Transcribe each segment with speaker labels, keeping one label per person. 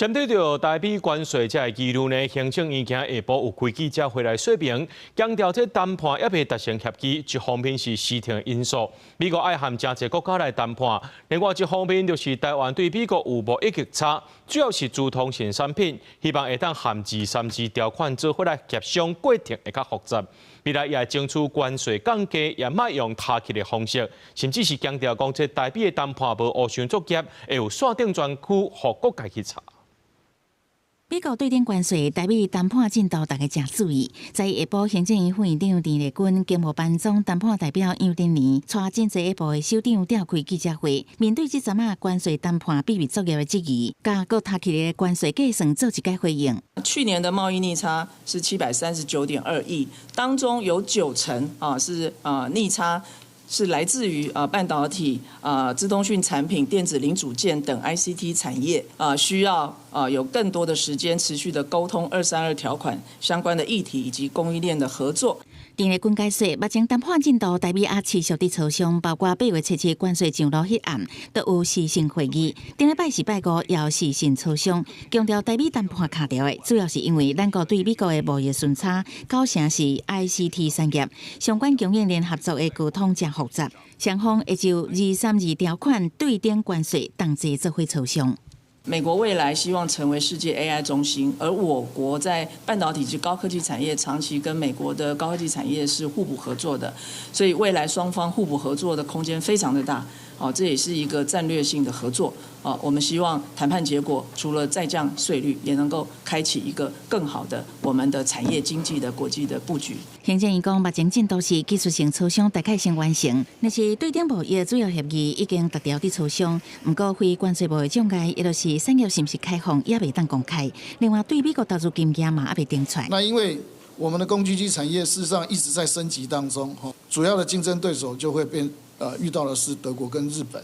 Speaker 1: 針對著台美關稅這個疑慮呢，行政院今下晡有開記者會來說明，強調這談判猶未達成協議，一方面是時程因素，美國愛和誠濟國家來談判；另外一方面就是台灣對美國有貿易逆差，主要是資通訊產品，希望會當和二三二條款做伙來協商，過程會較複雜。未來也會爭取關稅降低，也莫用踢去的方式，甚至是強調講，這台美的談判無烏箱作業，會有線頂專區予各界去查。
Speaker 2: 美國對等關稅，台美談判進度，大家誠注意。在下晡，行政院副院長鄧麗君、經貿辦總談判代表楊振寧，帶真濟個部的首長召開記者會，面對這陣仔關稅談判秘密作業的質疑，佮閣提起的關稅計算做一個回應。
Speaker 3: 去年的貿易逆差是739.2億，當中有9成啊是啊逆差，是來自於啊半導體、啊資通訊產品、電子零組件等 ICT 產業啊，需要啊有更多的時間持續的溝通232條款相關的議題以及供應鏈的合作。
Speaker 2: 鄧麗君解釋，目前談判進度，台美也持續佇磋商，包括8月7日關稅上路彼暗，都有視訊會議。頂禮拜四、拜五也有視訊磋商，強調台美談判卡著的，主要是因為咱國對美國的貿易順差，九成是 ICT 產業，相關供應鏈合作的溝通誠複雜，雙方會就二三二條款對等關稅同齊做伙磋商。
Speaker 3: 美國未來希望成為世界 AI 中心，而我國在半導體及高科技產業長期跟美國的高科技產業是互補合作的，所以未來雙方互補合作的空間非常的大。哦，這也是一個戰略性的合作。哦，我們希望談判結果除了再降稅率，也能夠開啟一個更好的我們的產業經濟的國際的布局。
Speaker 2: 行政院講，目前進度是技術性磋商大概先完成，但是對等貿易主要協議已經達到佇磋商，毋過非關稅貿易障礙，也就是產業是毋是開放，猶未當公開。另外，對美國投資金額嘛，猶未定出來。
Speaker 4: 那因為我們的工具機產業事實上一直在升級當中，主要的競爭對手就會變，遇到的是德國跟日本。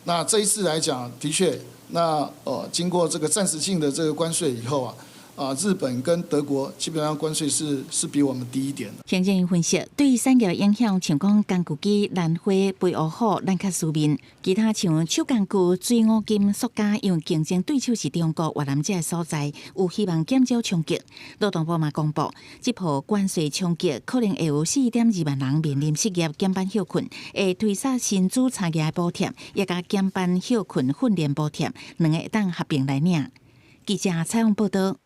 Speaker 4: 那這一次來講，的確，那經過這個暫時性的這個關稅以後啊，日本跟德國基本上關稅是比我們低一點的。
Speaker 2: 行政院分析，對產業影響，像講工具機、蘭花、肥烏虎，咱較輸面；其他像手工具、水五金、塑膠，因為競爭對手是中國、越南這个所在，有希望減少衝擊。勞動部嘛公布，這波關稅衝擊可能會有4.2萬人面臨失業、減班歇睏，會推捒薪資差額補貼，也佮減班歇睏訓練補貼，兩个會當合併來領。記者採訪報導。